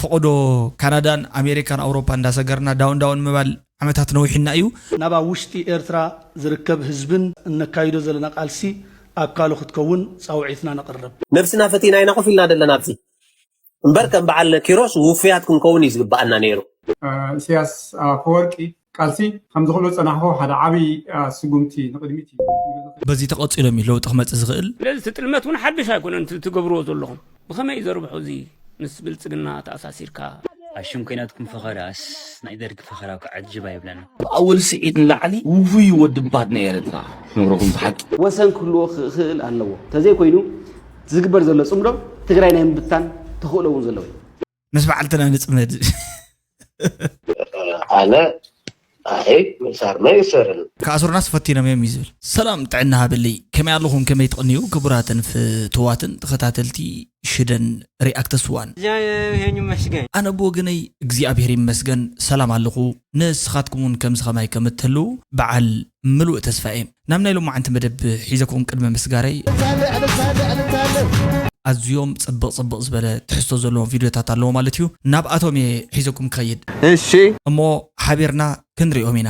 ፈቐዶ ካናዳን ኣሜሪካን ኣውሮፓ እንዳሰገርና ዳውን ዳውን ምባል ዓመታት ነዊሕና እዩ። ናብ ኣብ ውሽጢ ኤርትራ ዝርከብ ህዝብን እነካይዶ ዘለና ቃልሲ ኣካሉ ክትከውን ጻውዒትና ነቕርብ። ነብስና ፈቲና ኢና ኮፍ ኢልና ዘለና ኣብዚ እምበር ከም በዓል ኪሮስ ውፉያት ክንከውን እዩ ዝግበኣና ነይሩ። ኢሳያስ ኣፈወርቂ ቃልሲ ከም ዝኽእሎ ዝጸናሕዎ ሓደ ዓብዪ ስጉምቲ ንቕድሚት እዩ። በዚ ተቐጺሎም እዩ ለውጢ ክመጽእ ዝኽእል። ስለዚ እቲ ጥልመት እውን ሓድሽ ኣይኮነን እቲ ትገብርዎ ዘለኹም። ብኸመይ እዩ ዘርብሖ እዚ ምስ ብልጽግና ተኣሳሲርካ? ኣሽም ኮይናትኩም ፈኸራስ ናይ ደርጊ ፈኸራ እኮ ዓጅብ ኣይብለና። ኣወል ስዒድ ንላዕሊ ውፉይ ወዲ እምባ ናይ ኤረትራ ክነግረኩም ዝሓቂ። ወሰን ክህልዎ ክኽእል ኣለዎ። ተዘይኮይኑ ዝግበር ዘሎ ጽምዶ ትግራይ ናይ ምብታን ተኽእሎ እውን ዘለዎ እዩ። ምስ በዓልትና ንጽመድ። ኣነ ኣይ ምእሳርና ይእሰርን። ክኣስሩናስ ፈቲኖም እዮም እዩ ዝብል። ሰላም ጥዕና ሃበለይ፣ ከመይ ኣለኹም? ከመይ ትቕንዩ? ክቡራትን ፍትዋትን ተኸታተልቲ ሽደን ሪኣክተስ ዋን። ኣነ ብወገነይ እግዚኣብሔር ይመስገን ሰላም ኣለኹ። ንስኻትኩም እውን ከምዚ ኸማይ ከም እትህልዉ በዓል ምሉእ ተስፋ እየ። ናብ ናይ ሎማዓንቲ መደብ ሒዘኩም ቅድሚ ምስጋረይ ኣዝዮም ጽብቕ ጽብቕ ዝበለ ትሕዝቶ ዘለዎም ቪድዮታት ኣለዎ ማለት እዩ። ናብኣቶም እየ ሒዘኩም ክኸይድ። እሺ። እሞ ሓቢርና ክንሪኦም ኢና።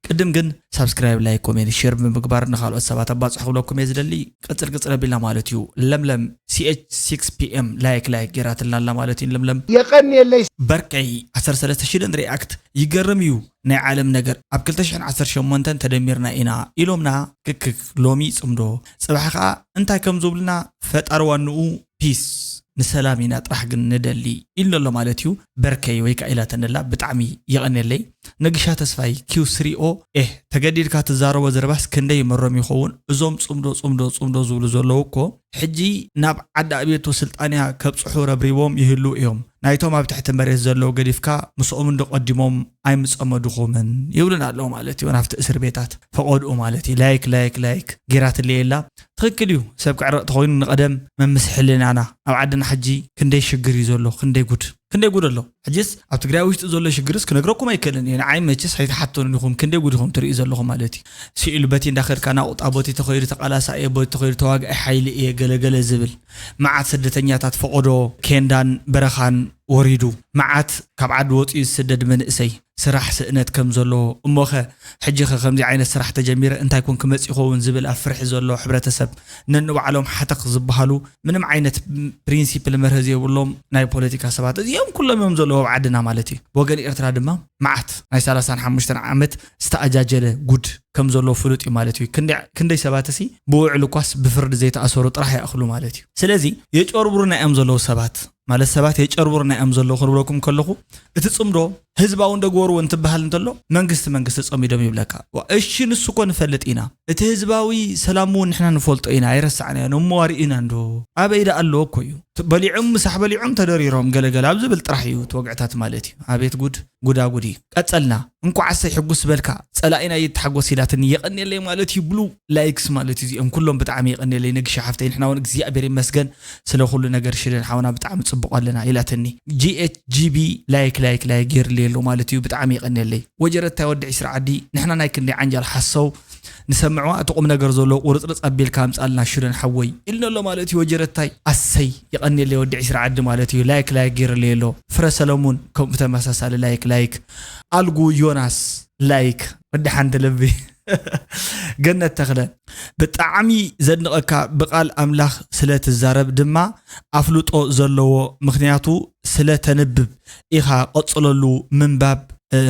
ቅድም ግን ሳብስክራይብ፣ ላይክ፣ ኮሜንት፣ ሼር ብምግባር ንኻልኦት ሰባት ኣባጽሑ ክብለኩም እየ ዝደሊ። ቅጽል ቅጽል ኣቢልና ማለት እዩ። ለምለም ሲኤች ሲክስ ፒኤም ላይክ ላይክ ጌራትልና ኣላ ማለት እዩ። ለምለም የቐንየለይ። በርከይ ዓሰርተ ሰለስተ ሽደን ሪኣክት ይገርም እዩ። ናይ ዓለም ነገር ኣብ ክልተ ሽሕን ዓሰርተ ሸሞንተን ተደሚርና ኢና ኢሎምና ክክክ ሎሚ ጽምዶ ጽባሕ ከኣ እንታይ ከም ዝብሉና ፈጣሪ ዋንኡ ፒስ ንሰላም ኢና ጥራሕ ግን ንደሊ ኢሉ ኣሎ ማለት እዩ። በርከይ ወይ ከዓ ኢላተንላ ብጣዕሚ የቐንየለይ። ነግሻ ተስፋይ ኪው ስሪ ኦ ኤህ ተገዲድካ ትዛረቦ ዘረባስ ክንደይ መሮም ይኸውን እዞም ጽምዶ ጽምዶ ጽምዶ ዝብሉ ዘለዉ እኮ ሕጂ ናብ ዓዲ ኣቤቶ ስልጣንያ ከብጽሑ ረብሪቦም ይህልዉ እዮም። ናይቶም ኣብ ትሕቲ መሬት ዘለዉ ገዲፍካ ምስኦም እንዶ ቀዲሞም ኣይምጸመዱኹምን ይብሉና ኣለዉ ማለት እዩ። ናብቲ እስር ቤታት ፈቐድኡ ማለት እዩ። ላይክ ላይክ ላይክ ጌራትለየላ ትኽክል እዩ። ሰብ ክዕረቕ ተኾይኑ ንቐደም መምስ ሕልናና ኣብ ዓድና ሕጂ ክንደይ ሽግር እዩ ዘሎ ክንደይ ጉድ ክንደይ ጉድ ኣሎ። ሕጅስ ኣብ ትግራይ ውሽጢ ዘሎ ሽግርስ ክነግረኩም ኣይክእልን እየ። ንዓይ መችስ ኣይትሓቶን ኢኹም ክንደይ ጉድ ኢኹም ትርእዩ ዘለኹም ማለት እዩ። ስኢሉ በቲ እንዳኸድካ ናቑጣ ቦቲ ተኸይዱ ተቓላሳ እየ ቦቲ ተኸይዱ ተዋግኣይ ሓይሊ እየ ገለገለ ዝብል መዓት ስደተኛታት ፈቐዶ ኬንዳን በረኻን ወሪዱ መዓት ካብ ዓዲ ወፂኡ ዝስደድ መንእሰይ ስራሕ ስእነት ከም ዘሎ እሞኸ ሕጂኸ ከምዚ ዓይነት ስራሕ ተጀሚረ እንታይ ኮን ክመፅ ይኸውን ዝብል ኣብ ፍርሒ ዘሎ ሕብረተሰብ ነንባዕሎም ሓተኽ ዝበሃሉ ምንም ዓይነት ፕሪንሲፕል መርህ ዘይብሎም ናይ ፖለቲካ ሰባት እዚኦም ኩሎም እዮም ዘለዉ ኣብ ዓድና ማለት እዩ። ብወገን ኤርትራ ድማ መዓት ናይ ሰላሳን ሓሙሽተን ዓመት ዝተኣጃጀለ ጉድ ከም ዘሎ ፍሉጥ እዩ ማለት እዩ። ክንደይ- ክንደይ ሰባት እሲ ብውዕል እኳስ ብፍርዲ ዘይተኣሰሩ ጥራሕ ይኣኽሉ ማለት እዩ። ስለዚ የጨርብሩና እዮም ዘለዉ ሰባት ማለት ሰባት የጨርብሩና እዮም ዘለዉ ክንብለኩም ከለኹ እቲ ጽምዶ ህዝባዊ እንደግበርዎ እንትበሃል እንተሎ መንግስቲ መንግስቲ ጸሚዶም ይብለካ። ዋ፣ እሺ ንሱ እኮ ንፈልጥ ኢና። እቲ ህዝባዊ ሰላም እውን ንሕና ንፈልጦ ኢና ኣይረሳዕናዮን እሞ ኣርእዩና እንዶ ኣበይ ደኣ ኣለዎ እኮ እዩ። ት- በሊዖም ምሳሕ በሊዖም ተደሪሮም ገለገለ ኣብ ዝብል ጥራሕ እዩ እቲ ወግዕታት ማለት እዩ። ኣቤት ጉድ ጉዳጉድ እዩ። ቀጸልና እንኳዕ ኣሰይ ሕጉስ በልካ ጸላኢና ይተሓጎስ ኢላትኒ የቐንየለይ ማለት እዩ። ብሉ ላይክስ ማለት እዩ እዚኦም ኩሎም ብጣዕሚ የቐንየለይ ነግሽ ሓፍተይ ንሕና እውን እግዚኣብሔር ይመስገን ስለ ኩሉ ነገር ሽደን ሓውና ብጣዕሚ ጽቡቕ ኣለና ኢላትኒ። ጂኤች ጂቢ ላይክ ላይክ ላይክ ጌርልየ ኣሎ ማለት እዩ ብጣዕሚ የቐንየለይ። ወጀረታይ ወዲ ዒስራ ዓዲ ንሕና ናይ ክንደይ ዓንጃል ሓሰው ንሰምዕዋ እቲ ቁም ነገር ዘሎ ቁርጽርጽ ኣቢልካ ኣምጻልና ሽደን ሓወይ ኢልና ኣሎ ማለት እዩ። ወጀረታይ ኣሰይ የቐንየለይ ወዲ ዒስራ ዓዲ ማለት እዩ። ላይክ ላይክ ጌርልየ ኣሎ። ፍረ ሰለሙን ከምኡ ተመሳሳሊ ላይክ ላይክ ኣልጉ ዮናስ ላይክ ወዲ ሓንቲ ልቢ ገነት ተኽለ ብጣዕሚ ዘድንቐካ ብቓል ኣምላኽ ስለ ትዛረብ ድማ ኣፍልጦ ዘለዎ ምኽንያቱ ስለ ተንብብ ኢኻ ቀጽለሉ ምንባብ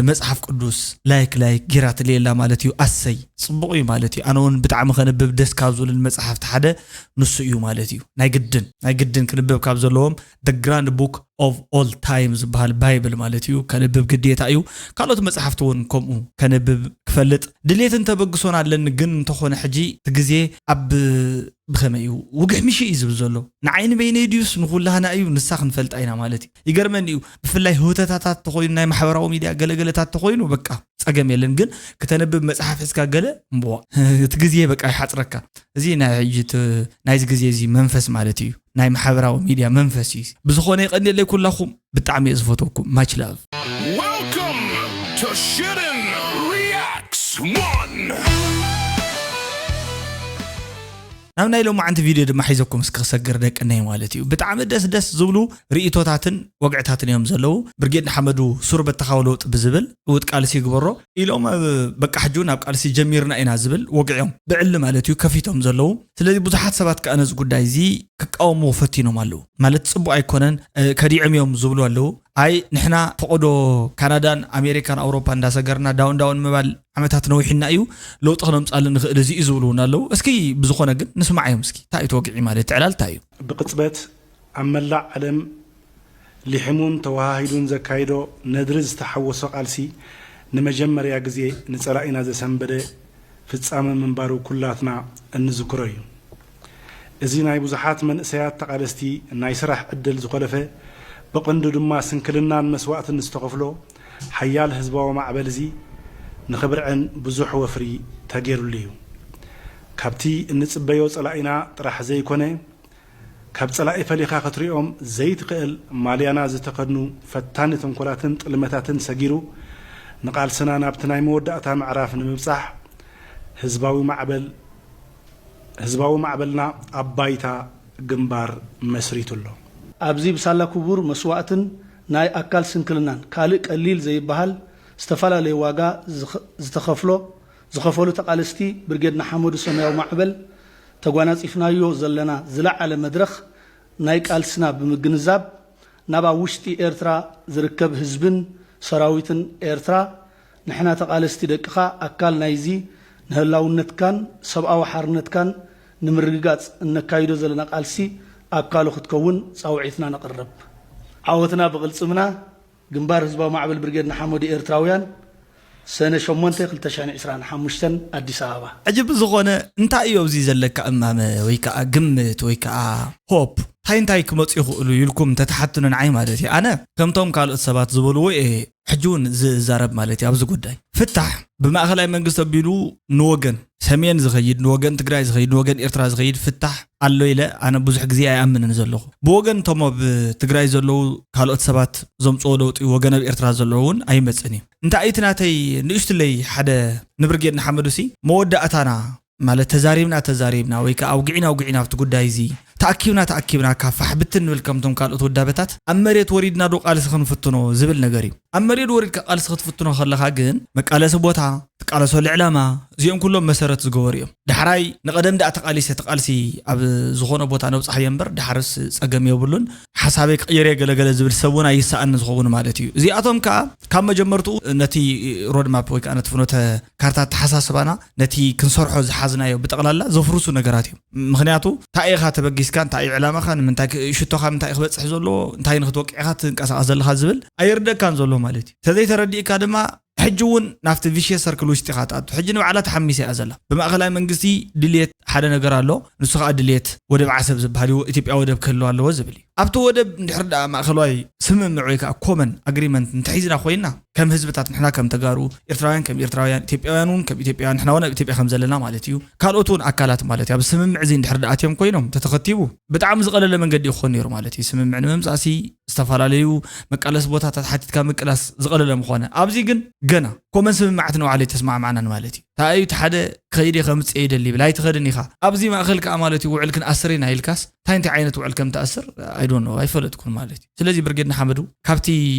መጽሓፍ ቅዱስ ላይክ ላይክ ጌራትለየላ ማለት እዩ ኣሰይ ጽቡቕ እዩ ማለት እዩ ኣነ እውን ብጣዕሚ ከንብብ ደስ ካብ ዝብልን መጽሓፍቲ ሓደ ንሱ እዩ ማለት እዩ ናይ ግድን ናይ ግድን ክንብብ ካብ ዘለዎም the grand book of all time ዝበሃል ባይብል ማለት እዩ ከንብብ ግዴታ እዩ ካልኦት መጽሓፍቲ እውን ከምኡ ከንብብ ክፈልጥ ድሌትን ተበግሶን ኣለኒ ግን እንተኾነ ሕጂ እቲ ግዜ ኣብ ብኸመይ እዩ ውግሕ ምሽ እዩ ዝብል ዘሎ ንዓይ ንበይነይ ድዩስ ንኹላህና እዩ ንሳ ክንፈልጣ ኢና ማለት እዩ ይገርመኒ እዩ ብፍላይ ህውተታታት ተኾይኑ ናይ ማሕበራዊ ሚድያ ገለገለታት ተኾይኑ በቃ ጸገም የለን ግን ክተንብብ መጽሓፍ ሒዝካ ገለ እምበዋ እቲ ግዜ በቃ ይሓጽረካ እዚ ናይ ሕጂ ናይዚ ግዜ እዚ መንፈስ ማለት እዩ ናይ ማሕበራዊ ሚድያ መንፈስ እዩ ብዝኾነ የቐንየለይ ኩላኹም ብጣዕሚ እየ ዝፈትወኩም much love Welcome to Shooting Reacts One. ናብ ናይ ሎማዓንቲ ቪድዮ ድማ ሒዘኩም እስኪ ክሰግር ደቅነይ ማለት እዩ። ብጣዕሚ ደስ ደስ ዝብሉ ርእይቶታትን ወግዕታትን እዮም ዘለዉ። ብርጌድ ንሓመዱ ሱር በተኻዊ ለውጢ ብዝብል ዕውት ቃልሲ ይግበሮ ኢሎም፣ ኣብ በቃ ሕጂ እውን ኣብ ቃልሲ ጀሚርና ኢና ዝብል ወግዕ እዮም ብዕሊ ማለት እዩ ከፊቶም ዘለዉ። ስለዚ ብዙሓት ሰባት ከኣ ነዚ ጉዳይ እዚ ክቃወምዎ ፈቲኖም ኣለዉ። ማለት ጽቡቕ ኣይኮነን፣ እ፣ ከዲዖም እዮም ዝብሉ ኣለዉ። ኣይ ንሕና ፈቐዶ ካናዳን ኣሜሪካን ኣውሮፓ እንዳሰገርና ዳውን ዳውን ምባል ዓመታት ነዊሕና እዩ፣ ለውጢ ክነምጻሉ ንኽእል እዚ እዩ ዝብሉ እውን ኣለዉ። እስኪ ብዝኾነ ግን ንስማዓዮም እስኪ። እንታይ እዩ እቲ ወግዒ ማለት እቲ ዕላል እንታይ እዩ? ብቕጽበት ኣብ መላእ ዓለም ሊሒሙን ተወሃሂዱን ዘካይዶ ነድሪ ዝተሓወሶ ቃልሲ ንመጀመርያ ግዜ ንጸላኢና ዘሰንበደ ፍጻመ ምንባሩ ኩላትና እንዝክሮ እዩ። እዚ ናይ ብዙሓት መንእሰያት ተቓለስቲ ናይ ስራሕ ዕድል ዝኾለፈ፣ ብቐንዱ ድማ ስንክልናን መስዋእትን ዝተኸፍሎ ሓያል ህዝባዊ ማዕበል እዚ ንኽብርዕን ብዙሕ ወፍሪ ተገይሩሉ እዩ። ካብቲ እንጽበዮ ጸላኢና ጥራሕ ዘይኮነ፣ ካብ ጸላኢ ፈሊኻ ክትሪኦም ዘይትኽእል ማልያና ዝተኸድኑ ፈታኒ ተንኮላትን ጥልመታትን ሰጊሩ፣ ንቓልስና ናብቲ ናይ መወዳእታ ምዕራፍ ንምብጻሕ ህዝባዊ ማዕበል ህዝባዊ ማዕበልና ኣብ ባይታ ግንባር መስሪቱ ኣሎ። ኣብዚ ብሳላ ክቡር መስዋእትን ናይ ኣካል ስንክልናን ካልእ ቀሊል ዘይበሃል ዝተፈላለየ ዋጋ ዝተኸፍሎ ዝኸፈሉ ተቓለስቲ ብርጌድ ንሓመዱ ሰማያዊ ማዕበል ተጓናጺፍናዮ ዘለና ዝለዓለ መድረኽ ናይ ቃልስና ብምግንዛብ ናብ ኣብ ውሽጢ ኤርትራ ዝርከብ ህዝብን ሰራዊትን ኤርትራ ንሕና ተቓለስቲ ደቅኻ ኣካል ናይዚ ንህላውነትካን ሰብኣዊ ሓርነትካን ንምርግጋጽ እነካይዶ ዘለና ቃልሲ ኣካሉ ክትከውን ጻውዒትና ነቕርብ። ዓወትና ብቕልጽምና። ግንባር ህዝባዊ ማዕበል ብርጌድ ንሓመዱ ኤርትራውያን ሰነ ሸሞንተ ክልተ ሽሕን ዕስራን ሓሙሽተን ኣዲስ ኣበባ። ሕጂ ብዝኾነ እንታይ እዩ ኣብዚ ዘለካ እማመ ወይ ከዓ ግምት ወይ ከዓ ሆፕ እንታይ እንታይ ክመፁ ይኽእሉ ኢልኩም ተተሓትኑ ንዓይ ማለት እዩ። ኣነ ከምቶም ካልኦት ሰባት ዝበልዎ እየ ሕጂ እውን ዝዛረብ ማለት እዩ ኣብዚ ጉዳይ። ፍታሕ ብማእኸላይ መንግስቲ ኣቢሉ ንወገን ሰሜን ዝኸይድ ንወገን ትግራይ ዝኸይድ ንወገን ኤርትራ ዝኸይድ ፍታሕ ኣሎ ኢለ ኣነ ብዙሕ ግዜ ኣይኣምንን ዘለኹ። ብወገን እቶም ኣብ ትግራይ ዘለዉ ካልኦት ሰባት ዘምፅኦ ለውጢ ወገን ኣብ ኤርትራ ዘለዉ እውን ኣይመፅን እዩ። እንታይ እቲ ናተይ ንእሽትለይ ሓደ ንብርጌድ ንሓመዱሲ መወዳእታና ማለት ተዛሪብና ተዛሪብና ወይ ከዓ ኣውግዒና ኣውግዒና ኣብቲ ጉዳይ እዚ ተኣኪብና ተኣኪብና ካብ ፋሕ ብትን ንብል ከምቶም ካልኦት ውዳበታት ኣብ መሬት ወሪድና ዶ ቃልሲ ክንፍትኖ ዝብል ነገር እዩ። ኣብ መሬት ወሪድካ ቃልሲ ክትፍትኖ ከለኻ ግን መቃለሲ ቦታ ትቃለሰሉ ዕላማ እዚኦም ኩሎም መሰረት ዝገበሩ እዮም። ዳሕራይ ንቐደም ደኣ ተቃሊሰ እቲ ቃልሲ ኣብ ዝኾነ ቦታ ነብፅሓዮ እምበር ዳሕርስ ፀገም የብሉን ሓሳበይ ክቕየር እየ ገለገለ ዝብል ሰብ እውን ኣይሰኣን ዝኸውን ማለት እዩ። እዚኣቶም ከዓ ካብ መጀመርትኡ ነቲ ሮድማፕ ወይ ከዓ ነቲ ፍኖተ ካርታ ኣተሓሳስባና ነቲ ክንሰርሖ ዝሓዝናዮ ብጠቕላላ ዘፍርሱ ነገራት እዮም። ምክንያቱ እንታይ ኢኻ ተበጊስካ እንታይ እዩ ዕላማኻ ንምንታይ ሽቶኻ ምንታይ ክበፅሕ ዘለዎ እንታይ ንክትወቅዕኻ ትንቀሳቐስ ዘለኻ ዝብል ኣይርደካን ዘሎ ማለት እዩ። ተዘይተረዲእካ ድማ ሕጂ እውን ናብቲ ቪሽየስ ሰርክል ውሽጢ ኢኻ ትኣቱ። ሕጂ ንባዕላ ተሓሚሰ እያ ዘላ። ብማእኸላይ መንግስቲ ድልየት ሓደ ነገር ኣሎ፣ ንሱ ከዓ ድልየት ወደብ ዓሰብ ዝበሃል እዩ፣ ኢትዮጵያ ወደብ ክህልዋ ኣለዎ ዝብል እዩ። ኣብቲ ወደብ እንድሕር ደኣ ማእኸላይ ስምምዕ ወይ ከዓ ኮመን ኣግሪመንት እንተሒዝና ኮይና ከም ህዝብታት ንሕና ከም ተጋሩ፣ ኤርትራውያን ከም ኤርትራውያን፣ ኢትዮጵያውያን እውን ከም ኢትዮጵያውያን ንሕና እውን ኣብ ኢትዮጵያ ከም ዘለና ማለት እዩ። ካልኦት እውን ኣካላት ማለት እዩ። ኣብ ስምምዕ እዚ እንድሕር ደኣ ኣትዮም ኮይኖም ተተኸቲቡ ብጣዕሚ ዝቐለለ መንገዲ ይኾን ነይሩ ማለት እዩ። ስምምዕ ንምምፃእሲ ዝተፈላለዩ መቃለሲ ቦታታት ሓቲትካ ምቅላስ ዝቐለለ ምኾነ። ኣብዚ ግን ገና ኮመን ስምምዓት ንባዕሉ ኣይተስማዕማዕናን ማለት እዩ። እንታይ እዩ እቲ ሓደ ክኸይድ እየ ከምፅእ እየ ይደሊ ይብል ኣይትኸድን ኢኻ። ኣብዚ ማእኸል ከዓ ማለት እዩ ውዕል ክንኣስር ኢና ኢልካስ እንታይ እንታይ ዓይነት ውዕል ከም ትኣስር ኣይዶኖ ኣይፈለጥኩን ማለት እዩ። ስለዚ ብርጌድ ንሓመዱ ካብቲ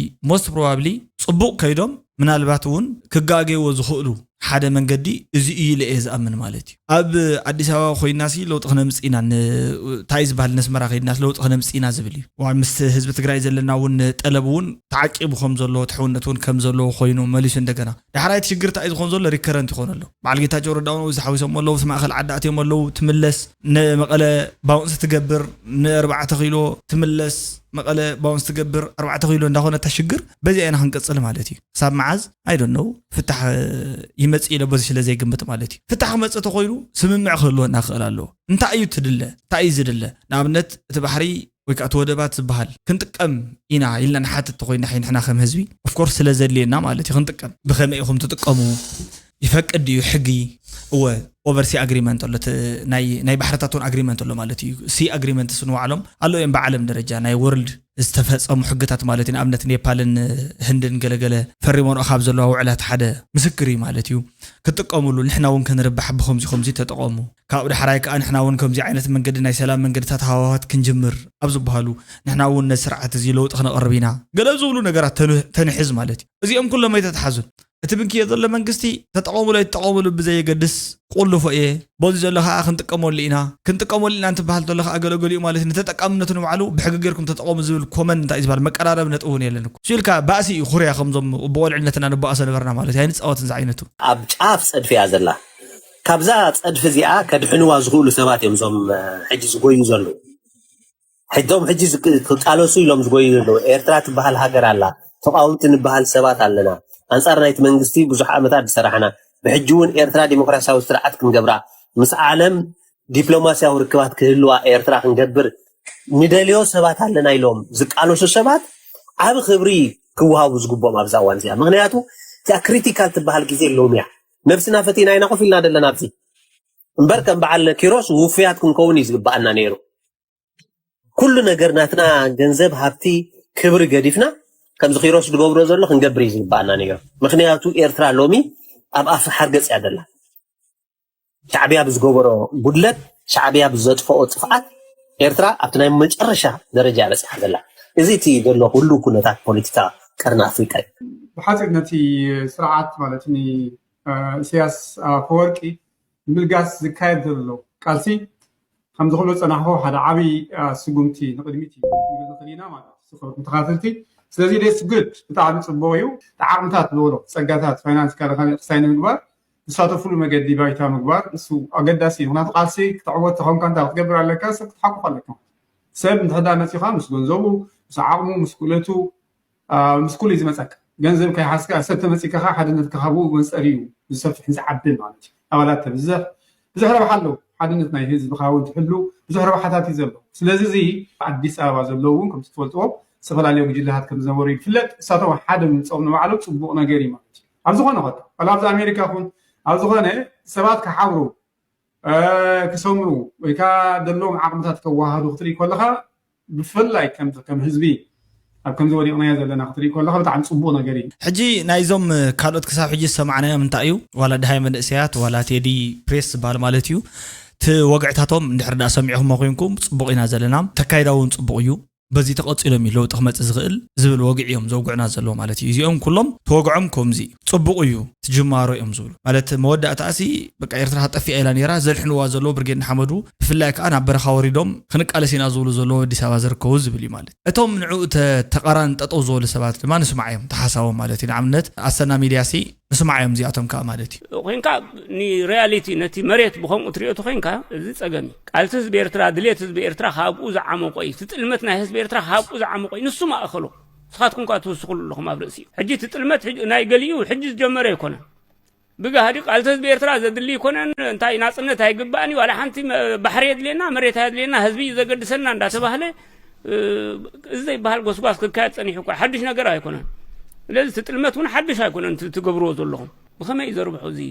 ሞስት ፕሮባብሊ ፅቡቕ ከይዶም ምናልባት እውን ክጋገይዎ ዝኽእሉ ሓደ መንገዲ እዚ እዩ ኢለ እየ ዝኣምን ማለት እዩ። ኣብ ኣዲስ ኣበባ ኮይናሲ ለውጢ ክነምፅእ ኢና እንታይ ዝበሃል ነስመራ ከይድናስ ለውጢ ክነምፅእ ኢና ዝብል እዩ። ምስ ህዝቢ ትግራይ ዘለና እውን ጠለብ እውን ተዓቂቡ ከም ዘለዎ ትሕውነት እውን ከም ዘለዎ ኮይኑ መሊሱ እንደገና ዳሕራይ እቲ ሽግር እንታይ ዝኮን ዘሎ ሪከረንት ይኮን ኣሎ። በዓል ጌታቸው ረዳ እውን ዝሓዊሶም ኣለዉ ማእከል ዓዲ ኣትዮም ኣለዉ ትምለስ ንመቐለ ባውንስ ትገብር ንእርባዕተ ኪሎ ትምለስ መቐለ ባውንስ ትገብር ኣርባዕተ ኪሎ እንዳኮነ እታ ሽግር በዚኣ ኢና ክንቅፅል ማለት እዩ። ክሳብ መዓዝ ኣይዶነው ፍታሕ ይመፅእ ኢለ በዚ ስለ ዘይግምት ማለት እዩ። ፍታሕ ክመፅእ ተኮይኑ ስምምዕ ክህልወና ክእል ኣለዎ። እንታይ እዩ ትድለ እንታይ እዩ ዝድለ ንኣብነት እቲ ባሕሪ ወይ ከዓ እቲ ወደባት ዝበሃል ክንጥቀም ኢና ኢልና ንሓትት ተኮይና ሕይ ንሕና ከም ህዝቢ ኦፍኮርስ ስለ ዘድልየና ማለት እዩ ክንጥቀም ብከመይ ኢኹም ትጥቀሙ ይፈቅድ ድዩ ሕጊ? እወ፣ ኦቨር ሲ ኣግሪመንት ኣሎ፣ ናይ ባሕርታት ን ኣግሪመንት ኣሎ ማለት እዩ። ሲ ኣግሪመንት ስንባዕሎም ኣሎ እዮም ብዓለም ደረጃ ናይ ወርልድ ዝተፈፀሙ ሕግታት ማለት እዩ። ንኣብነት ኔፓልን ህንድን ገለገለ ፈሪሞንኦ ካብ ዘለዋ ውዕላት ሓደ ምስክር እዩ ማለት እዩ። ክትጥቀምሉ ንሕና እውን ክንርባሕ ብከምዚ ከምዚ ተጠቐሙ፣ ካብኡ ዳሕራይ ከዓ ንሕና እውን ከምዚ ዓይነት መንገዲ ናይ ሰላም መንገድታት ሃዋዋት ክንጅምር ኣብ ዝበሃሉ ንሕና እውን ነዚ ስርዓት እዚ ለውጢ ክነቕርብ ኢና ገለ ዝብሉ ነገራት ተንሕዝ ማለት እዩ። እዚኦም ኩሎም ኣይተተሓዙን። እቲ ብንክዮ ዘሎ መንግስቲ ተጠቐሙሉ ኣይትጠቐሙሉ ብዘየገድስ ቁልፎ እየ። በዚ ዘሎ ከዓ ክንጥቀመሉ ኢና። ክንጥቀመሉ ኢና እንትበሃል ዘሎ ከዓ ገለገሊኡ ማለት ንተጠቃምነቱ ንባዕሉ ብሕጊ ጌርኩም ተጠቐሙ ዝብል ኮመን እንታይ እዩ ዝበሃል መቀራረብ ነጥቢ እውን የለን እኮ። እሱ ኢልካ ባእሲ እዩ ኩርያ ከምዞም ብቆልዕነትና ንባእሶ ነበርና ማለት እዩ። ኣይንፃወትን ዝዓይነቱ። ኣብ ጫፍ ፀድፊ እያ ዘላ። ካብዛ ፀድፊ እዚኣ ከድሕንዋ ዝኽእሉ ሰባት እዮም እዞም ሕጂ ዝጎዩ ዘለዉ። ሕቶም ሕጂ ክቃለሱ ኢሎም ዝጎዩ ዘለዉ። ኤርትራ ትበሃል ሃገር ኣላ። ተቃወምቲ ንበሃል ሰባት ኣለና። ኣንጻር ናይቲ መንግስቲ ብዙሕ ዓመታት ዝሰራሕና። ብሕጂ እውን ኤርትራ ዲሞክራሲያዊ ስርዓት ክንገብራ ምስ ዓለም ዲፕሎማሲያዊ ርክባት ክህልዋ ኤርትራ ክንገብር ንደልዮ ሰባት ኣለና ኢሎም ዝቃለሱ ሰባት ዓብ ክብሪ ክወሃቡ ዝግብኦም ኣብዛ እዋን እዚኣ። ምክንያቱ እዚኣ ክሪቲካል ትበሃል ግዜ ሎሚ እያ። ነብስና ፈቲና ኢና ኮፍ ኢልና ዘለና ኣብዚ። እምበር ከም በዓል ኪሮስ ውፉያት ክንከውን እዩ ዝግበኣና ነይሩ። ኩሉ ነገር ናትና ገንዘብ፣ ሃብቲ፣ ክብሪ ገዲፍና ከምዚ ኪሮስ ዝገብሮ ዘሎ ክንገብር እዩ ዝግበኣና ነይሩ። ምክንያቱ ኤርትራ ሎሚ ኣብ ኣፍ ሓርገጽ እያ ዘላ። ሻዕብያ ብዝገበሮ ጉድለት፣ ሻዕብያ ብዘጥፈኦ ጥፍኣት ኤርትራ ኣብቲ ናይ መጨረሻ ደረጃ እያ በጺሓ ዘላ። እዚ እቲ ዘሎ ኩሉ ኩነታት ፖለቲካ ቀርኒ ኣፍሪቃ እዩ። ብሓፂር ነቲ ስርዓት ማለት ንኢሳያስ ኣፈወርቂ ንምልጋስ ዝካየድ ዘሎ ቃልሲ ከምዚ ክብሎ ዝፀናሕኩ ሓደ ዓብዪ ስጉምቲ ንቕድሚት እዩ ክንብል ንኽእል ኢና ማለት እዩ ክቡር ተኸታተልቲ። ስለዚ that's good ብጣዕሚ ፅቡቕ እዩ። እቲ ዓቕምታት ዝበሎ ፀጋታት ፋይናንስ ካልእ ካልእ ክሳይ ንምግባር ዝሳተፍሉ መገዲ ባይታ ምግባር እሱ ኣገዳሲ እዩ። ምክንያቱ ቃልሲ ክትዕወት ተኾንካ እንታይ ክትገብር ኣለካ? ሰብ ክትሓቁፍ ኣለካ። ሰብ እንድሕር ዳ መፂኻ ምስ ገንዘቡ ምስ ዓቕሙ ምስ ክእለቱ ምስ ኩሉ እዩ ዝመፀካ። ገንዘብ ከይሓዝካ ሰብ ተመፂካ ከዓ ሓድነትካ ካብኡ መፀሪ እዩ ዝሰፍሕን ዝዓብን ማለት እዩ። ኣባላት ተብዝሕ ብዙሕ ረብሓ ኣለዎ። ሓድነት ናይ ህዝብኻ እውን ትሕሉ ብዙሕ ረብሓታት እዩ ዘለዎ። ስለዚ እዚ ኣዲስ ኣበባ ዘለዉ እውን ከምቲ ትፈልጥዎ ዝተፈላለዩ ጉጅለታት ከም ዝነበሩ ይፍለጥ። እሳቶም ሓደ ምምፅኦም ንባዕሉ ፅቡቕ ነገር እዩ ማለት እዩ። ኣብ ዝኾነ ኸ ዋላ ኣብዚ ኣሜሪካ ኹን ኣብ ዝኾነ ሰባት ክሓብሩ ክሰምሩ ወይ ከዓ ዘለዎም ዓቕምታት ከወሃዱ ክትርኢ ከለኻ ብፍላይ ከም ህዝቢ ኣብ ከምዚ ወዲቕናዮ ዘለና ክትርኢ ከለኻ ብጣዕሚ ፅቡቕ ነገር እዩ። ሕጂ ናይዞም ካልኦት ክሳብ ሕጂ ዝሰማዕናዮም እንታይ እዩ ዋላ ድሃይ መንእሰያት ዋላ ቴዲ ፕሬስ ዝበሃል ማለት እዩ እቲ ወግዕታቶም እንድሕር ዳ ሰሚዕኹሞ ኮይንኩም ፅቡቕ ኢና ዘለና ተካይዳ እውን ፅቡቕ እዩ በዚ ተቐፂሎም እዩ ለውጢ ክመፅእ ዝኽእል ዝብል ወግዒ እዮም ዘውግዑና ዘለዉ ማለት እዩ። እዚኦም ኩሎም ተወግዖም ከምዚ እዩ፣ ፅቡቕ እዩ እቲ ጅማሮ እዮም ዝብሉ። ማለት መወዳእታኣሲ በቃ ኤርትራ ጠፊኣ ኢላ ነይራ፣ ዘድሕንዋ ዘለዉ ብርጌድ ንሓመዱ ብፍላይ ከዓ ናብ በረኻ ወሪዶም ክንቃለስ ኢና ዝብሉ ዘለዉ ኣዲስ ኣበባ ዝርከቡ ዝብል እዩ ማለት። እቶም ንዕኡ ተቃራኒ ጠጠው ዝበሉ ሰባት ድማ ንስማዕ እዮም፣ ተሓሳቦም ማለት እዩ። ንኣብነት ኣሰና ሚድያሲ ንስማዕ እዮም እዚኣቶም ከዓ ማለት እዩ። ኮይንካ ንሪያሊቲ ነቲ መሬት ብከምኡ ትሪኦ ተኮይንካ እዚ ፀገም እዩ። ቃልሲ ህዝቢ ኤርትራ ድሌት ህዝቢ ኤርትራ ካብኡ ዝዓመቆ እዩ። እቲ ጥልመት ናይ ህዝቢ ኤርትራ ካብኡ ዝዓመቆ እዩ። ንሱ ማእከሎ ንስኻትኩም ከዓ ትውስኽሉ ኣለኹም ኣብ ርእሲኡ። ሕጂ እቲ ጥልመት ናይ ገሊኡ ሕጂ ዝጀመረ ኣይኮነን። ብጋህዲ ቃልሲ ህዝቢ ኤርትራ ዘድሊ ኣይኮነን። እንታይ ናፅነት ኣይግባእን እዩ። ዋላ ሓንቲ ባሕሪ የድልየና መሬት ኣየድልየና ህዝቢ እዩ ዘገድሰና እንዳተባህለ እዚ ዘይበሃል ጎስጓስ ክካየድ ፀኒሑ እኳ ሓድሽ ነገር ኣይኮነን። ስለዚ እቲ ጥልመት እውን ሓድሽ ኣይኮነን ትገብርዎ ዘለኹም። ብኸመይ እዩ ዘርብሖ እዚ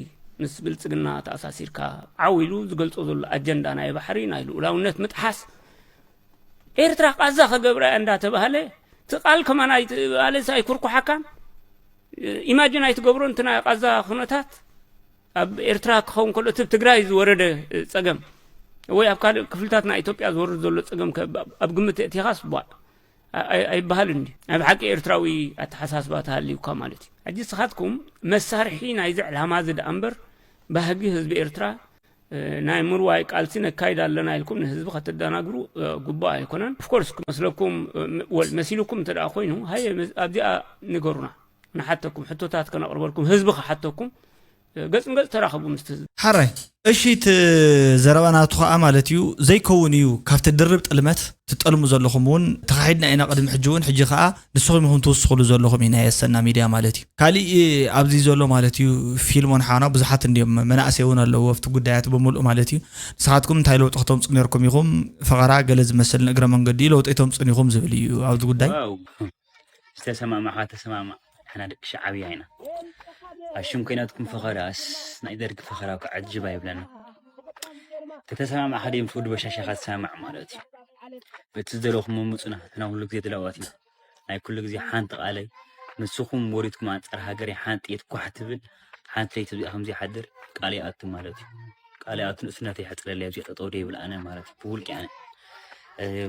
ምስ ብልፅግና ተኣሳሲርካ ዓው ኢሉ ዝገልፆ ዘሎ ኣጀንዳ ናይ ባሕሪ ናይ ልኡላውነት ምጥሓስ ኤርትራ ቃዛ ከገብራ እያ እንዳተባህለ እቲ ቃል ከማን ኣይትባለስ ኣይኩርኩሓካን ኢማጅን ኣይትገብሮን እቲ ናይ ቃዛ ኩነታት ኣብ ኤርትራ ክኸውን ከሎ እቲ ትግራይ ዝወረደ ፀገም ወይ ኣብ ካልእ ክፍልታት ናይ ኢትዮጵያ ዝወርድ ዘሎ ፀገም ኣብ ግምት እቲኻስ ቧዕ ኣይበሃልን ድዩ? ናይ ብሓቂ ኤርትራዊ ኣተሓሳስባ ተሃልዩካ ማለት እዩ። ሕጂ ንስኻትኩም መሳርሒ ናይዚ ዕላማ እዚ ደኣ እምበር ባህጊ ህዝቢ ኤርትራ ናይ ምርዋይ ቃልሲ ነካይድ ኣለና ኢልኩም ንህዝቢ ከተደናግሩ ግቡእ ኣይኮነን። ኦፍኮርስ ክመስለኩም ወል መሲልኩም እንተ ደኣ ኮይኑ ሃየ ኣብዚኣ ንገሩና ንሓተኩም ሕቶታት ከነቕርበልኩም ህዝቢ ክሓተኩም ገጽ ንገጽ ተራኸቡ ምስቲ ህዝቢ። ሓራይ እሺ እቲ ዘረባ ናቱ ከዓ ማለት እዩ ዘይከውን እዩ ካብቲ ድርብ ጥልመት ትጠልሙ ዘለኹም እውን ተኻሒድና ኢና ቅድሚ ሕጂ እውን ሕጂ ከዓ ንስኹም ኢኹም ትውስኽሉ ዘለኹም እዩ ናይ ኣሰና ሚድያ ማለት እዩ ካሊእ ኣብዚ ዘሎ ማለት እዩ ፊልሞን ሓና ብዙሓት እንዲዮም መናእሰይ እውን ኣለዎ ኣብቲ ጉዳያት ብምልኡ ማለት እዩ ንስኻትኩም እንታይ ለውጢ ክተምፁ ነርኩም ኢኹም ፈቐራ ገለ ዝመስል ንእግረ መንገዲ ለውጢ ኣይተምፁን ኢኹም ዝብል እዩ ኣብዚ ጉዳይ ዝተሰማማዕካ ተሰማማዕ ንሕና ደቂ ሸዓብያ ኢና ኣሽም ኮይናትኩም ፈኸራስ ናይ ደርጊ ፈኸራ እኮ ዓጅብ ኣይብለና። ተተሰማማዕ ሓደ ምስ ወዲ በሻሻ ኢኻ ትሰማማዕ ማለት እዩ። በቲ ዝደለኹም ምሙፁና፣ ንሕና ኩሉ ግዜ ድላዋት ኢና። ናይ ኩሉ ግዜ ሓንቲ ቃለይ፣ ንስኹም ወሪድኩም ኣንጻር ሃገረይ ሓንቲ ጥይት ኳሕ ትብል፣ ሓንቲ ለይቲ እዚኣ ከም ዘይሓድር ቃል ይኣቱ ማለት እዩ። ቃል ይኣቱ፣ ንእስነተይ ይሕጽረለይ፣ ኣብዚ ጠጠው ደይብል ኣነ ማለት እዩ። ብውልቂ ኣነ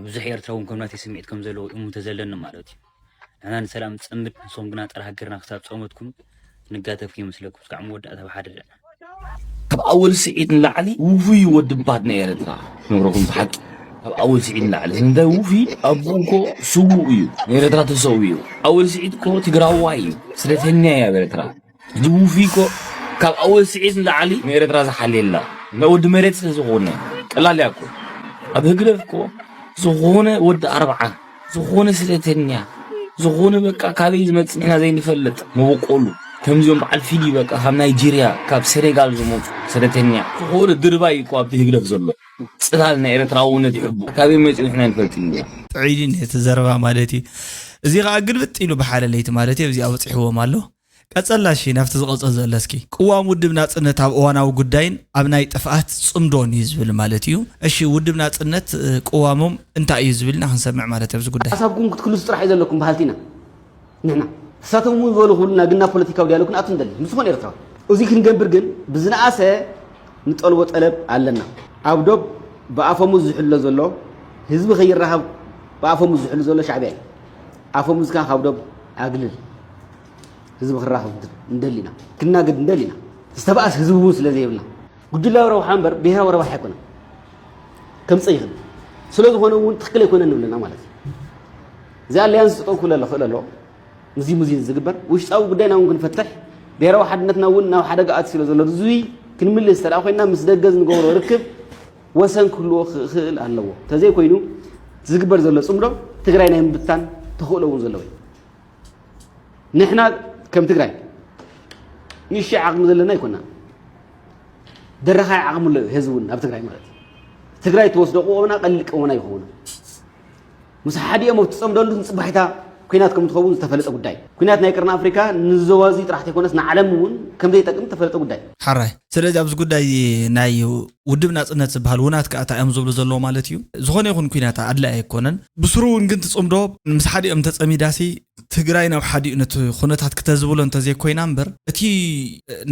ብዙሕ ኤርትራዊ እውን ከም ናተይ ስምዒት ከም ዘለዎ እሙን ተዘለኒ ማለት እዩ። ንሕና ንሰላም ንጸምድ፣ ንስኹም ግና ጸረ ሃገርና ክሳብ ጸመትኩም ንጋተፍ ይመስለኩም። እስካዕ መወዳእታ ብሓደ ደኣ። ካብ ኣወል ስዒድ ንላዕሊ ውፉይ ወዲ ባት ናይ ኤርትራ ክነግረኩም ሓቂ። ካብ ኣወል ስዒድ ንላዕሊ እንታይ ውፉይ ኣቦ እኮ ስውእ እዩ። ንኤርትራ ተሰውኡ እዩ። ኣወል ስዒድ እኮ ትግራዋይ እዩ። ስለተኛ እዩ ኣብ ኤርትራ። እዚ ውፉይ እኮ ካብ ኣወል ስዒድ ንላዕሊ ንኤርትራ ዝሓልየላ ናይ ወዲ መሬት ስለ ዝኾነ ቀላል እያ እኮ። ኣብ ህግደፍ እኮ ዝኾነ ወዲ ኣርብዓ ዝኾነ ስለተኛ ዝኾነ በቃ ካበይ ዝመጽእ ንሕና ዘይንፈልጥ መበቆሉ ከምዚኦም በዓል ፊሊ በቃ ካብ ናይጄርያ ካብ ሴኔጋል ዝመፁ ስለተኛ ዝኾነ ድርባይ እኮ ኣብቲ ህግደፍ ዘሎ ጽላል ናይ ኤርትራውነት ይሕቡ ካበይ መፂኡ ንሕና ንፈልጥ እንዲና። ጥዑይ ድዩ ነቲ ዘረባ ማለት እዩ። እዚ ኸዓ ግልብጥ ኢሉ ብሓደ ለይቲ ማለት እዩ ኣብዚ ኣብፂሕዎም ኣሎ። ቀጸላ እሺ ናብቲ ዝቐጸል ዘሎ እስኪ ቅዋም ውድብ ናጽነት ኣብ እዋናዊ ጉዳይን ኣብ ናይ ጥፍኣት ጽምዶን እዩ ዝብል ማለት እዩ። እሺ ውድብ ናጽነት እ፣ ቅዋሞም እንታይ እዩ ዝብልና ክንሰምዕ ማለት እዩ ኣብዚ ጉዳይ። ሓሳብኩም ክትክልሱ ጥራሕ እዩ ዘለኩም በሃልቲ ኢና ንሕና። እሳቶም እውን ዝበሉ ክብሉና ግና ፖለቲካዊ ዲያሎግ ክንኣቱ ንደሊ ምስ ዝኾነ ኤርትራዊ። እዚ ክንገብር ግን ብዝነኣሰ ንጠልቦ ጠለብ ኣለና። ኣብ ዶብ ብኣፈሙዝ ዝሕሎ ዘሎ ህዝቢ ከይራኸብ ብኣፈሙዝ ዝሕሉ ዘሎ ሻዕብያ እዩ። ኣፈሙዝካ ካብ ዶብ ኣግልል። ህዝቢ ክራኸብ ንደሊ ኢና፣ ክናገድ ንደሊ ኢና። ዝተባእስ ህዝቢ እውን ስለ ዘይብልና ጉጅላዊ ረብሓ እምበር ብሄራዊ ረብሓ ኣይኮነን ከምፅእ ይኽእል። ስለ ዝኾነ እውን ትኽክል ኣይኮነን ንብለና ማለት እዩ። እዚ ኣልያንስ ጠጠው ክብል ኣሎ ክእል ኣሎ። ምዚ ምዚ ዝግበር ውሽጣዊ ጉዳይና እውን ክንፈትሕ ብሄራዊ ሓድነትና እውን ናብ ሓደጋ ኣት ስለ ዘሎ እዚ ክንምልስ ተደኣ ኮይና ምስ ደገ ዝንገብሮ ርክብ ወሰን ክህልዎ ክእል ኣለዎ። ተዘይኮይኑ ዝግበር ዘሎ ፅምዶ ትግራይ ናይ ምብታን ተኽእሎ እውን ዘለዎ እዩ። ንሕና ከም ትግራይ ንእሽተይ ዓቕሚ ዘለና ኣይኮና። ደረኻይ ዓቕሚ ኣሎ ህዝቢ እውን ኣብ ትግራይ ማለት እዩ። ትግራይ ትወስዶ ቅወምና ቀሊል ቅወምና ይኸውን። ምስ ሓዲኦም ኣብ ትፀምደሉ ንፅባሒታ ኩናት ከም ትኸውን ዝተፈለጠ ጉዳይ። ኩናት ናይ ቅርኒ ኣፍሪካ ንዞባ እዚ ጥራሕ ተይኮነስ ንዓለም እውን ከም ዘይጠቅም ዝተፈለጠ ጉዳይ። ሓራይ ስለዚ ኣብዚ ጉዳይ ናይ ውድብ ናፅነት ዝበሃል ውናት ከዓ እንታይ እዮም ዝብሉ ዘለዎ ማለት እዩ። ዝኾነ ይኹን ኩናት ኣድላይ ኣይኮነን። ብስሩ እውን ግን ትፅምዶ ምስ ሓዲኦም ተፀሚዳሲ ትግራይ ናብ ሓዲኡ ነቲ ኩነታት ክተዝብሎ እንተዘይኮይና እምበር እቲ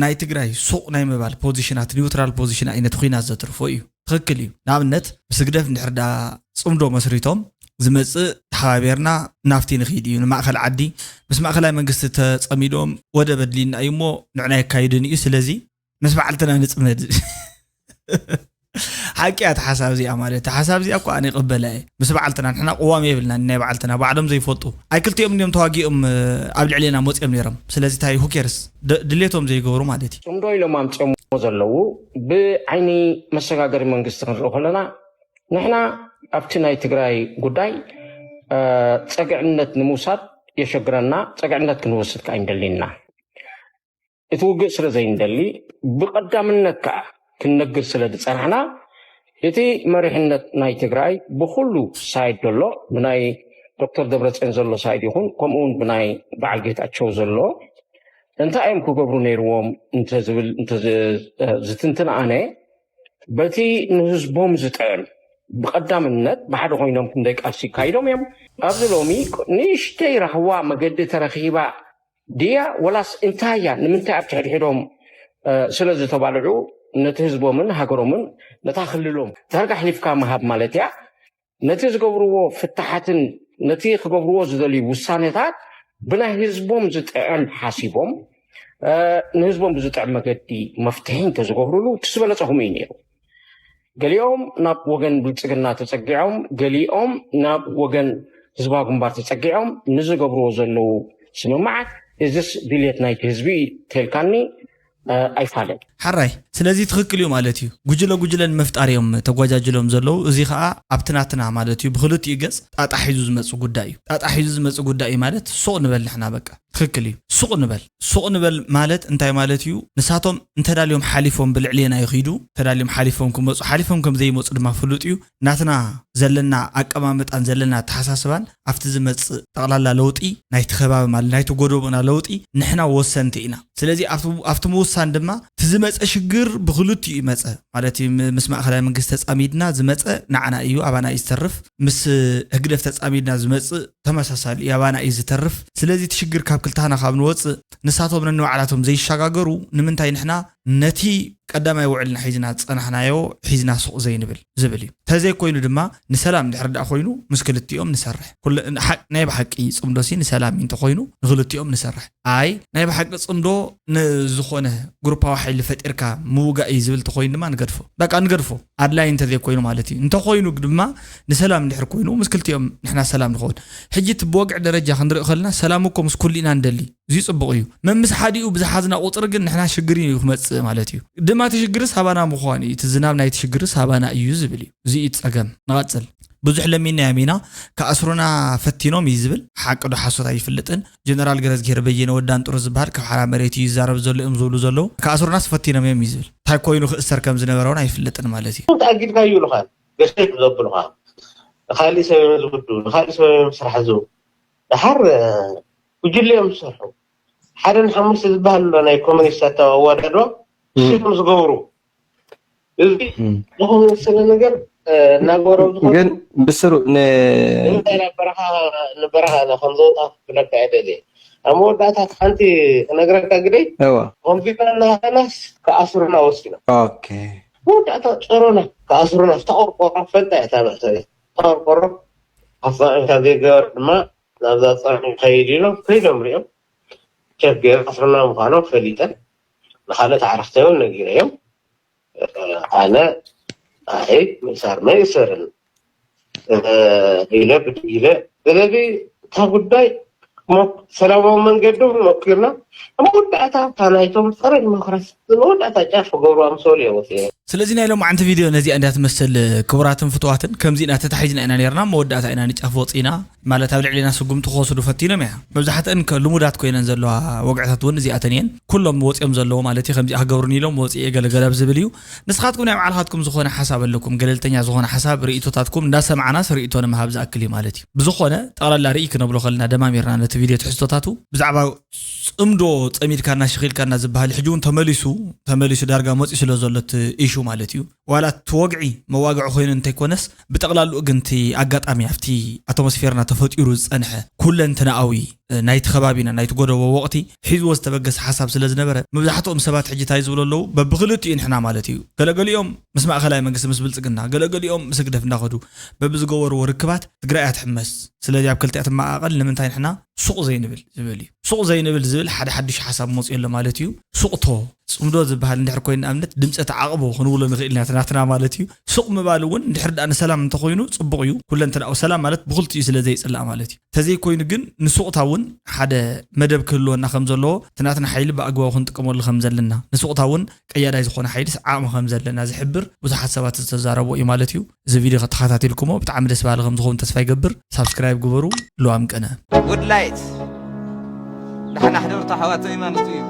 ናይ ትግራይ ሱቕ ናይ ምባል ፖዚሽናት ኒውትራል ፖዚሽን እዩ ነቲ ኩናት ዘትርፎ እዩ። ትኽክል እዩ። ንኣብነት ምስ ህግደፍ እንድሕር ዳ ፅምዶ መስሪቶም ዝመፅእ ተሓባቢርና ናፍቲ ንኽይድ እዩ ንማእኸል ዓዲ ምስ ማእኸላይ መንግስቲ ተፀሚዶም ወደብ ኣድልዩና እዩ እሞ ንዕና የካይድን እዩ። ስለዚ ምስ በዓልትና ንፅመድ። ሓቂ እያ እቲ ሓሳብ እዚኣ ማለት እቲ ሓሳብ እዚኣ እኮ ኣነ ይቕበላ እየ። ምስ በዓልትና ንሕና ቅዋም የብልና ናይ በዓልትና ባዕሎም ዘይፈልጡ ኣይ ክልቲኦም እዮም ተዋጊኦም እ፣ ኣብ ልዕሌና መፂኦም ነይሮም። ስለዚ እንታይ ሁኬርስ ድሌቶም ዘይገብሩ ማለት እዩ። ፅምዶ ኢሎም ኣምፅኦሞ ዘለዉ ብዓይኒ መሰጋገሪ መንግስቲ ክንርኢ ከለና ንሕና ኣብቲ ናይ ትግራይ ጉዳይ እ፣ ፀግዕነት ንምውሳድ የሸግረና። ፀግዕነት ክንወስድ ከዓ ይንደሊና። እቲ ውግእ ስለ ዘይንደሊ ብቐዳምነት ከዓ ክንነግር ስለ ዝፀናሕና እቲ መሪሕነት ናይ ትግራይ ብኩሉ ሳይድ ዘሎ ብናይ ዶክተር ደብረፅዮን ዘሎ ሳይድ ይኹን ከምኡውን ብናይ በዓል ጌታቸው ዘሎ እንታይ እዮም ክገብሩ ነይርዎም እንተዝብል እንተዝትንትን ኣነ በቲ ንህዝቦም ዝጥዕም ብቐዳምነት ብሓደ ኮይኖም ክንደይ ቃልሲ ይካይዶም እዮም። ኣብዚ ሎሚ ንእሽተይ ራህዋ መገዲ ተረኺባ ድያ ወላስ እንታይ እያ ንምንታይ ኣብ ትሕድሕዶም ስለ ዝተባልዑ ነቲ ህዝቦምን ሃገሮምን ነታ ክልሎም ዳርጋ ኣሕሊፍካ ምሃብ ማለት እያ። ነቲ ዝገብርዎ ፍታሓትን ነቲ ክገብርዎ ዝደልዩ ውሳኔታት ብናይ ህዝቦም ዝጥዕም ሓሲቦም ንህዝቦም ብዝጥዕም መገዲ መፍትሒ እንተዝገብርሉ እቲ ዝበለፀ ከምኡ እዩ ነይሩ። ገሊኦም ናብ ወገን ብልፅግና ተፀጊዖም፣ ገሊኦም ናብ ወገን ህዝባዊ ግንባር ተፀጊዖም ንዝገብርዎ ዘለዉ ስምምዓት እዝስ ድልየት ናይቲ ህዝቢ ተልካኒ ኣይፋለን። ሓራይ ስለዚ ትኽክል እዩ ማለት እዩ። ጉጅለ ጉጅለ ንምፍጣር እዮም ተጓጃጅሎም ዘለዉ። እዚ ከዓ ኣብቲ ናትና ማለት እዩ ብክልቲኡ ገፅ ጣጣ ሒዙ ዝመፅ ጉዳይ እዩ። ጣጣ ሒዙ ዝመፅ ጉዳይ እዩ ማለት ሱቕ ንበል ንሕና በቃ። ትኽክል እዩ። ሱቕ ንበል። ሱቕ ንበል ማለት እንታይ ማለት እዩ? ንሳቶም እንተዳልዮም ሓሊፎም ብልዕሌና ይኽይዱ፣ እንተዳልዮም ሓሊፎም ክመፁ፣ ሓሊፎም ከም ዘይመፁ ድማ ፍሉጥ እዩ። ናትና ዘለና ኣቀማምጣን ዘለና ኣተሓሳስባን ኣብቲ ዝመፅእ ጠቕላላ ለውጢ ናይቲ ከባቢ ማለት ናይቲ ጎደቦና ለውጢ ንሕና ወሰንቲ ኢና። ስለዚ ኣብቲ ኣብቲ ምውሳን ድማ እቲ ዝመፀ ሽግር ብክልቲኡ ይመፀ ማለት እዩ። ም- ምስ ማእኸላይ መንግስቲ ተፃሚድና ዝመፀ ንዓና እዩ፣ ኣባና እዩ ዝተርፍ። ምስ ህግደፍ ተፃሚድና ዝመፅእ ተመሳሳሊ እዩ፣ ኣባና እዩ ዝተርፍ። ስለዚ እቲ ሽግር ካብ ክልታና ካብ ንወፅእ ንሳቶም ነንባዕላቶም ዘይሻጋገሩ ንምንታይ ንሕና ነቲ ቀዳማይ ውዕልና ሒዝና ዝፀናሕናዮ ሒዝና ሱቕ ዘይንብል ዝብል እዩ። ተዘይኮይኑ ድማ ንሰላም ድሕር ዳኣ ኮይኑ ምስ ክልቲኦም ንሰርሕ። ኩለ- ሓቅ- ናይ ብሓቂ ፅምዶሲ ንሰላም እንተኮይኑ ንክልቲኦም ንሰርሕ። ኣይ ናይ ብሓቂ ፅምዶ ንዝኾነ ግሩፓዊ ሓይሊ ፈጢርካ ምውጋእ እዩ ዝብል እንተኮይኑ ድማ ንገድፎ። በቃ ንገድፎ። ኣድላይ እንተዘይኮይኑ ማለት እዩ። እንተኮይኑ ድማ ንሰላም እንድሕር ኮይኑ ምስ ክልቲኦም ንሕና ሰላም ንኸውን። ሕጂ እቲ ብወግዒ ደረጃ ክንሪኦ ከለና ሰላም እኮ ምስ ኩሉ ኢና ንደሊ። እዚ ጽቡቕ እዩ። መምስ ሓዲኡ ብዝሓዝና ቁጽሪ ግን ንሕና ሽግር እዩ ክመጽእ ማለት እዩ። ድማ እቲ ሽግርስ ሃባና ምዃኑ እዩ። እቲ ዝናብ ናይቲ ሽግርስ ሃባና እዩ ዝብል እዩ። እዚ እዩ ጸገም። ንቐጽል። ብዙሕ ለሚና ያሚና ክኣስሩና ፈቲኖም እዩ ዝብል ሓቂ ዶ ሓሶት ኣይፍልጥን። ጀነራል ገረዝግሄር በየነ ወዳን ጥሩ ዝበሃል ካብ ሓራ መሬት እዩ ዝዛረብ ዘሎ እዮም ዝብሉ ዘለዉ። ክኣስሩናስ ፈቲኖም እዮም እዩ ዝብል። እንታይ ኮይኑ ክእሰር ከም ዝነበረ እውን ኣይፍልጥን ማለት እዩ። ተኣጊድካ እዩ ኢሉኻ ገሸት ዘብሉኻ ንኻሊእ ሰብ እዮም ዝውዱ ንኻሊእ ሰብ እዮም ስራሕ ዝው ድሓር ጉጅለ እዮም ዝሰርሑ። ሓደ ንሓሙሽተ ዝበሃል ኣሎ ናይ ኮሚኒስት ኣወዳድባ እም። እዮም ዝገብሩ። እዚ እም። ዝኾነ ስለ ነገር እናገበሮም ዝኾኑ ግን ብስሩ ን- ንምንታይ ናብ በረኻ ንበረኻ ኢና ከም ዝወጣ ክብለካ እየ ደልየ። ኣብ መወዳእታ ሓንቲ ክነግረካ ግደይ እዋ ኮምፒውተር እናሃለናስ ክኣስሩና ወሲኖም። ኦኬ። መወዳእታ ጸሮና ክኣስሩና ዝተቆርቆሮ ፈልጣ እያ እታ መእሰሪ። ዝተቆርቆሮ ኣፋንካ ዘይገበር ድማ ናብዛ ጸርኒ ከይድ ኢሎም ከይዶም ሪኦም ቸፍ ገይሩ ኣስርና ምዃኖም ፈሊጠን ንኻልኦት ኣዕርኽተይ እውን ነጊረዮም። ኣነ ኣይ ምእሳር መእሰርን ኢለ ብድግ ኢለ ስለዚ እታ ጉዳይ ሰላማዊ መንገዲ እውን ሞኪርና መወዳእታ እታ ናይቶም ፀረ ዲሞክራሲ መወዳእታ ጫፍ ክገብሩ ኣምሰሉ እየ ወፅየ። ስለዚ ናይ ሎማዓንቲ ቪድዮ ነዚኣ እንዳ ትመስል። ክቡራትን ፍትዋትን ከምዚ ኢና ተታሒዝና ኢና ነርና መወዳእታ ኢና ንጫፍ ወፂና። ማለት ኣብ ልዕሌና ስጉምቲ ክወስዱ ፈቲኖም እያ። መብዛሕትአን ከ- ልሙዳት ኮይነን ዘለዋ ወግዕታት እውን እዚኣተን እየን። ኩሎም ወፂኦም ዘለዉ ማለት እዩ ከምዚኣ ክገብሩን ኢሎም ወፂ እየ ገለገለ ኣብ ዝብል እዩ። ንስኻትኩም ናይ ባዕልኻትኩም ዝኾነ ሓሳብ ኣለኩም፣ ገለልተኛ ዝኾነ ሓሳብ ርእይቶታትኩም እንዳሰማዕናስ ርእይቶ ንምሃብ ዝኣክል እዩ ማለት እዩ። ብዝኾነ ጠቕላላ ርእይ ክነብሎ ከለና ደማሚርና ነቲ ቪድዮ ትሕዝቶታቱ ብዛዕባ ፅምዶ ፀሚድካና ሽኺልካና ዝበሃል ሕጂ እውን ተመሊሱ ተመሊሱ ዳርጋ መፂኡ ስለ ዘሎ እቲ ኢሹ ማለት እዩ። ዋላ እቲ ወግዒ መዋግዒ ኮይኑ እንተይኮነስ ብጠቕላልኡ ግን እቲ ኣጋጣሚ ኣብቲ ኣቶሞስፌርና ተፈጢሩ ዝፀንሐ ኩለንትናኣዊ ናይቲ ከባቢና ናይቲ ጎደቦ ወቕቲ ሒዝዎ ዝተበገሰ ሓሳብ ስለ ዝነበረ መብዛሕትኦም ሰባት ሕጂ እንታይ ዝብሉ ኣለዉ በብክልቲኡ ንሕና ማለት እዩ። ገለገሊኦም ምስ ማእኸላይ መንግስቲ ምስ ብልፅግና ገለገሊኦም ምስ ህግደፍ እንዳኸዱ በብዝገበርዎ ርክባት ትግራይ እያ ትሕመስ። ስለዚ ኣብ ክልቲኣ ትመቓቐል ንምንታይ ንሕና ሱቕ ዘይንብል ዝብል እዩ። ሱቕ ዘይንብል ዝብል ሓደ ሓዱሽ ሓሳብ መፅኡ ኣሎ ማለት እዩ። ሱቕቶ ፅምዶ ዝበሃል እንድሕር ኮይኑ ንኣብነት ድምፀ ተዓቕቦ ክንብሎ ንኽእል ኢና ናትና ማለት እዩ። ሱቕ ምባል እውን እንድሕር ደኣ ንሰላም እንተኮይኑ ፅቡቕ እዩ። ኩለንትናኡ ሰላም ማለት ብክልቲኡ ስለ ዘይፅላእ ማለት እዩ። ተዘይኮይኑ ግን ንሱቕታ እውን ሓደ መደብ ክህልወና ከም ዘለዎ እቲ ናትና ሓይሊ ብኣግባቡ ክንጥቀመሉ ከም ዘለና ንሱቕታ እውን ቀያዳይ ዝኾነ ሓይልስ ዓቕሚ ከም ዘለና ዝሕብር ብዙሓት ሰባት ዝተዛረቦ እዩ ማለት እዩ። እዚ ቪድዮ ከተኸታቲልኩሞ ብጣዕሚ ደስ በሃሊ ከም ዝኸውን ተስፋ ይገብር። ሳብስክራይብ ግበሩ። ልዋም ቅነ። Good light ንሓና ሕደርቶ ሓዋት ዘይማኖት እዩ።